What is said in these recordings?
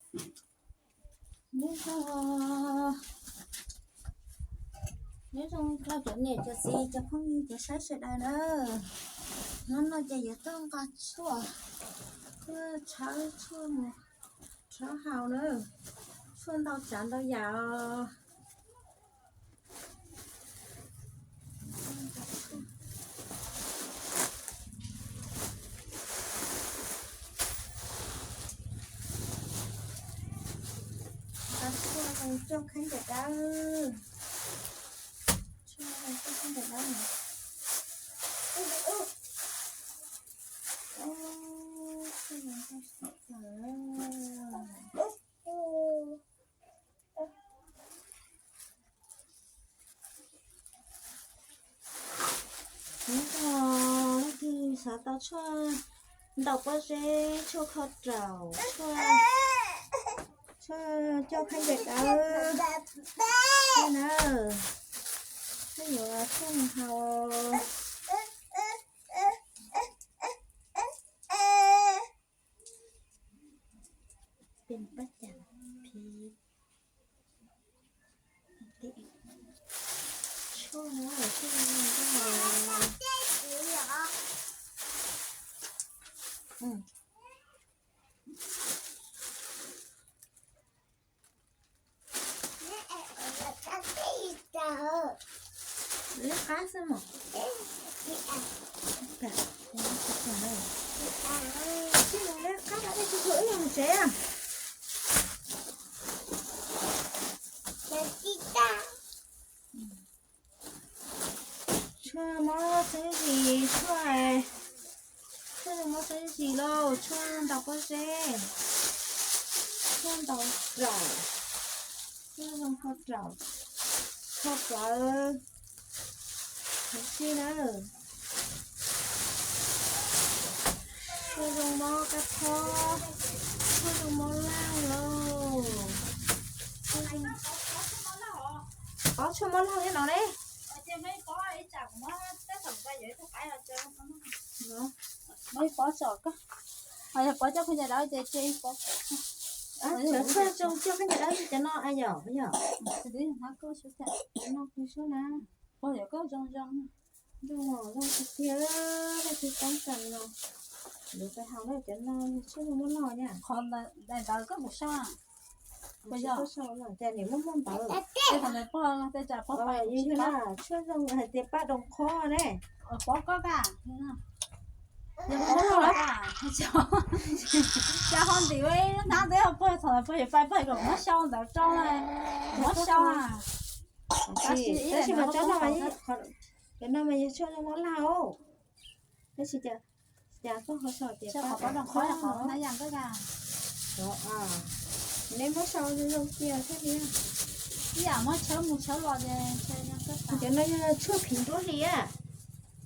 Nyob zoo, nyob zoo rau cov niam cov txiv cov phooj ywg cov saib sawv daws na. Hnub no ces yuav tuaj nqa tshuaj, tuaj tshawb tshuaj mus rhaub haus na. Tshuaj ntau tsav ntau yam os. Nqa tshuaj zoo coj khaub ncaws dawb, tshuaj zoo coj khaub ncaws dawb. Tshuaj zoo coj khaub ncaws dawb. Nyob zoo, leej twg xav tau tshuaj ntaus pob zeb, tshuaj kho raum, tshuaj, tshuaj coj khaub ncaws dawb na, peb yuav tshuaj mus haus. Peb pab cas phi tshuaj no, tshuaj no. Leb qab xwb mas. Leb qab, ib leeg mus tsev. Tshuaj mob xeeb zis, tshuaj, tshuaj mob xeeb zis lauj, tshuaj ntaus pob zeb, tshuaj ntaus raum, tshuaj zoo kho raum, kho plawv, huv si na. Tshuaj zoo mob kab phob, tshuaj zoo mob laug lauj. Pob tshuaj mob laug thiab no ne. Muab ib pob tso, yog pob coj khaub ncaws dawb ces cia ib pob. Tshuaj zoo coj khaub ncaws dawb cov no yom, yog. Cov no kuv xub na. Pog yog koj zoo zoo. Zoo, zoo tiag tiag, leej twg poob kas no yuav pais haus na, cov no yog tshuaj zoo mob laug na. Qhov ntawd koj puas sau? Kuv tsis tau sau, cas niam muaj muaj ntawv. Tej thaum ntawd pog, tej cas pog pais yog na, tshuaj zoo hais tias paj doos qhob ne. Pov koj ka, yog pov koj ka, cas ho ntim ua ib hnab ntawd pog, thaum ntawd pog yuav pais pog kom muab sau ntawd rau, muab sau. Tab sis mas cov no mas yog tshuaj zoo mob laug, tab sis cas, cas koj ho sau tias paj doos qhob no. Neb muab sau zoo kiag thiab tiag. Ib yam muab tshawb mus tshawb los ces cov no yog tshuaj phiv nruab hlis a.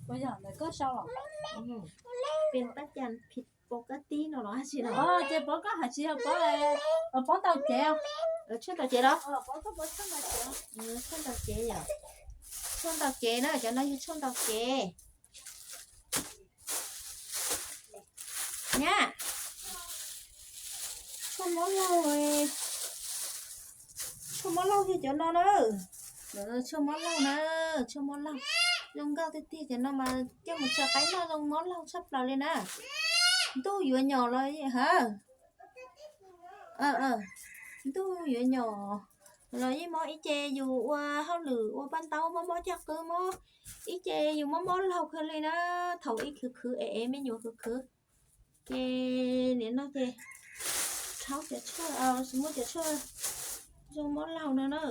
Ua yog ntawd koj sau los. Peb pab cas phiv pov kab tib no los tsis no. Ces pov koj hais tsis yog pov, pov ntaus cev. Tshuaj ntaus cev los? Tshuaj ntaus cev yom. Tshuaj ntaus cev na, cov no yog tshuaj ntaus cev. Nyab, tshuaj mob laug, tshuaj mob laug yog cov no na. Tshuaj mob laug na, tshuaj mob laug. Zoo nkauj tiag tiag, cov no mas coj mus tso qaib noj zoo mob laug tshaj plaws li na. Ntuj yuav nyom los ha. Ntuj yuav nyom los yeej mob ib ce, yus ua hauj lwm ua paj ntaub mob mob caj qwb mob ib ce, yus mob mob laug kawg li na. Thaum ib khwv khwv es es me nyuam khwv khwv, ces nim no ces rhaub cov tshuaj, muab cov tshuaj zoo mob laug no na.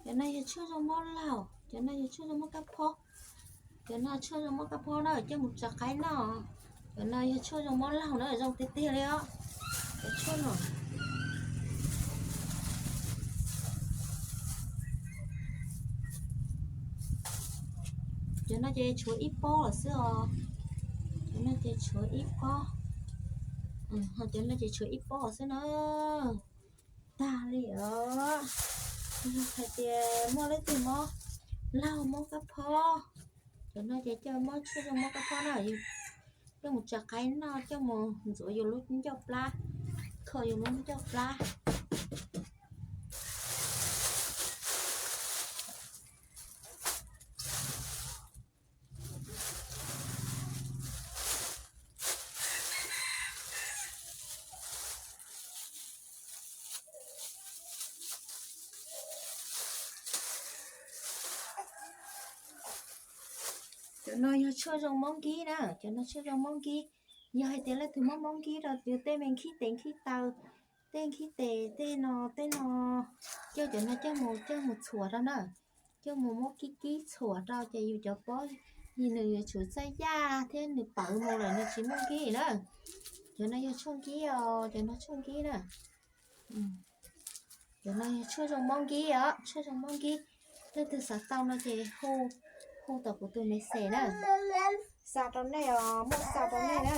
Cov no yog tshuaj zoo mob laug, cov no yog tshuaj zoo mob kab phob. Cov no tshuaj zoo mob kab phob na, coj mus tso qaib noj. Cov no yog tshuaj zoo mob laug na, zoo tiag tiag li os. Cov tshuaj no, cov no ces tshuav ib pob lawm xwb os. Cov no ces tshuav ib pob, cov no ces tshuav ib pob xwb na. Tag li os. Yog hais tias muaj leej twg mob laug mob kab phob, cov no ces coj mob tshuaj zoo mob kab phob na, coj mus tso qaib noj, coj mus ntxuav yus lub ncauj plab, kho yus lub caj plab. Cov no yog tshuaj zoo mob nkib na, cov no tshuaj zoo mob nkib. Yog hais tias leej twg mob mob nkib rau yus tej me nkhib tes nkhib taw, tej nkhib tes tej no tej no, coj cov no coj mus coj mus txhuam rau na, coj mus muab kib kib txhuam rau ces yus cov pob, nws yuav tsum txawj yaj thiab nws pawv mus lawm nws tsis muaj nkib na. Cov no yog tshuaj nkib os, cov no tshuaj nkib na. Cov no yog tshuaj zoo mob nkib os, tshuaj zoo mob nkib. Leej twg xav tau no ces hu, hu tom kuv tus me xes na, xa rau nej os, muaj xa rau nej na.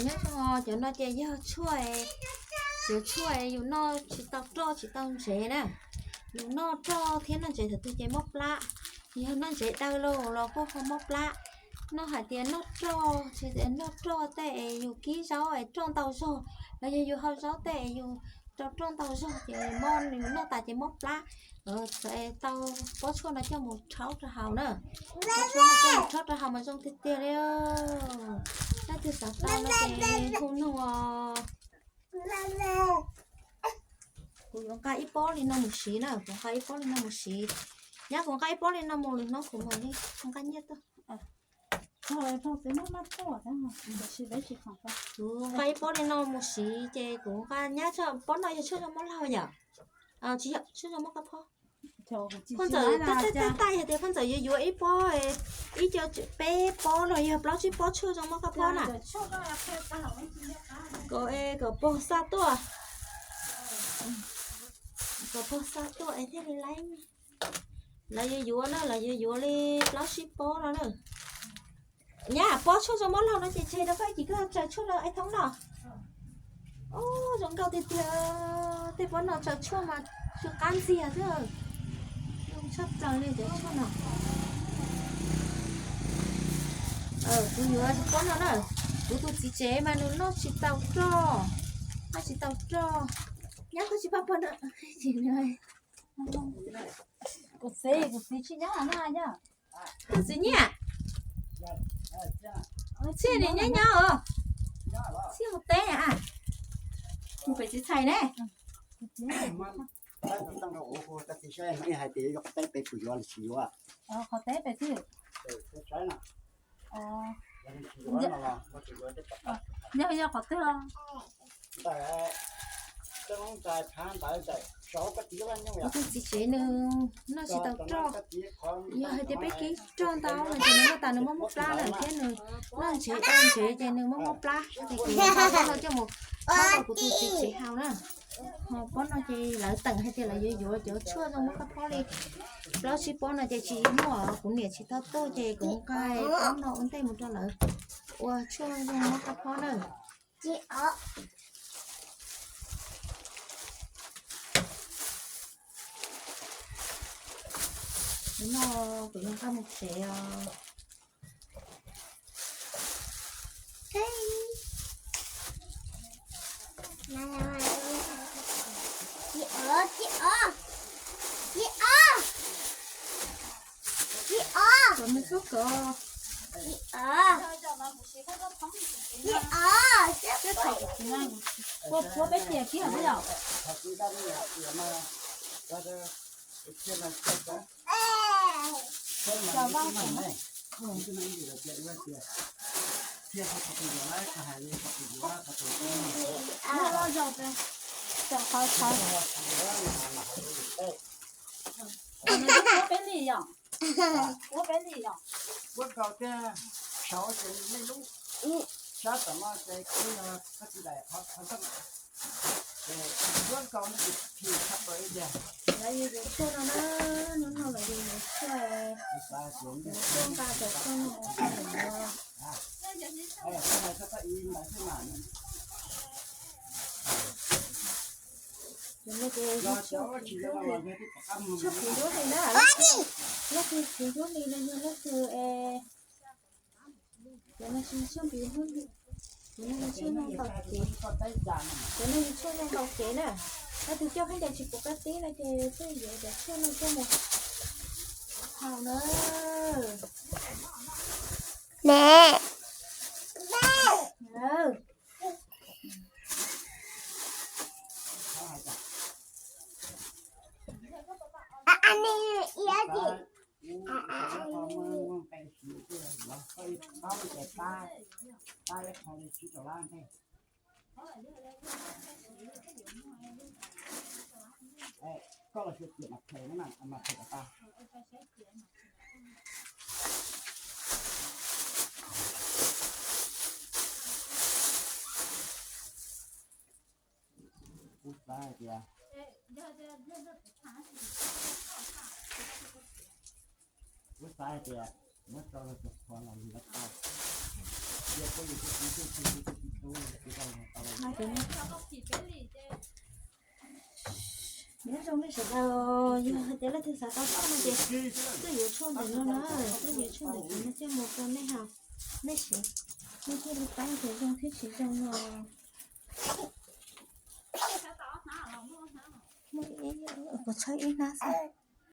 Nyob zoo, cov no ces yog tshuaj, cov tshuaj yus noj tsis tau roj tsis tau ntsev na. Yus noj roj thiab noj ntsev thaum twg ces mob plab. Yog noj ntsev daw los los kuj ho mob plab. Noj hais tias noj roj, noj roj tej es yus kib zaub es roj ntau zog, los yog yus hau zaub tej es yus rau roj ntau zog ces mob, yus noj tas ces mob plab. Tau pob tshuaj no coj mus rhaub rau haus na. Pob tshuaj no coj mus rhaub rau haus mas zoo tiag tiag li. Leej twg xav tau no ces hu nug os. Kuv yuav nqa ib pob li no mus siv na, kuv nqa ib pob li no mus siv. Nyab, kuv nqa ib pob li no mus lwm hnub kuv mam li nqa nyiaj tuaj. Kuv nqa ib pob li no mus siv ces kuv nqa nyab, pob no yog tshuaj zoo mob laug yom? Tsis yog, tshuaj zoo mob qab phob. Phauj Ntxawm, tej tej yog tias Phauj Ntxawm yuav yuav ib pob, ib co peb pob los yog plaub tsib pob tshuaj zoo mob qab phob na. Kom, kom pog xa tuaj, kom pog xa tuaj es thiaj li laib. Lawv yuav yuav na, lawv yuav yuav li plaub tsib pob no na. Nyab, pob tshuaj zoo mob laug no ces tseg rau koj ib cim, koj tsaws tshuaj rau Aib Thoob noj. Ub, zoo nkauj tiag tiag. Tej pob no tsaws tshuaj mas tsw qab ntxiag xwb. Zoo tshaj plaws li cov tshuaj no. Kuv yuav pob no na. Kuv tus txiv tsev mas nws noj tsis tau roj, noj tsis tau roj. Nyab, koj tsis pab pog no. Kuv txiv, kuv txiv tsis nyob no. Tus txiv Nyiaj, txij nim nyob nyob os, txij hauv teb a, mus pem txiv txhais ne. Hais tias yuav qhov teb pem puas yuav los tsis yuav. Qhov teb pem twg? Yog, yog qhov twg? Kuv tus txiv tsev nws noj tsis tau roj. Yog hais tias peb kib roj ntau no ces nws noj tas nws muaj muaj plab lawm thiab nws noj ntsev dau ntsev ces nws muaj muaj plab. Ces kuv nqa pob no coj mus rhaub rau kuv tus txiv tsev haus na. Ho pob no ces lawv teem hais tias lawv yuav yuav cov tshuaj zoo muab qab phob li. Plaub tsib pob no ces tsis muaj, kuv niam tsis tau tuaj ces kuv nqa pob no ua ntej mus rau lawv ua tshuaj zoo muab qab phob na. Nim no kuv yuav nqa mus tsev os. Ua peb tiam kiag xwb yom. Peb li yom. Muab nkaus thiab, saud ces nej lub sab tom no ces kuv yog koj txiv daim qhov qhov ntoo. Ces muab nkaus no ces phim tshaj plaws li tiag. Lawv yuav yuav tshuaj no na, hnub no lawv yuav yuav tshuaj, yuav tshuaj nqa cov tshuaj no mus rau lawm no. Cov no ces tshuaj puv duab li na, leej twg puv duab li los yog leej twg es, cov no tsis tshuaj puv duab li, cov no yog tshuaj noj ntaus kev, cov no yog tshuaj noj ntaus kev na. Leej twg coj khaub ncaws tsis pom qab tib no ces peb yuav cov tshuaj no coj mus haus na. Ne. Koj los sis tias mas phem na, mas phem tas. Kuv xav hais tias, kuv xav hais tias muab tso rau tus qhua los lwm lawv tau. Yog peb yus tub txiv tub txhua tus txiv tub tub tau los tau los. Nyob zoo nej sawv daws, yog hais tias leej twg xav tau tshuaj no ces tuaj yuav tshuaj ntawm no na, tuaj yuav tshuaj ntawm no coj mus rau nej haus, nej siv, nej thiaj li paub tias zoo thiab tsis zoo no. Muaj ib, kuv tshuab ib hnab xwb.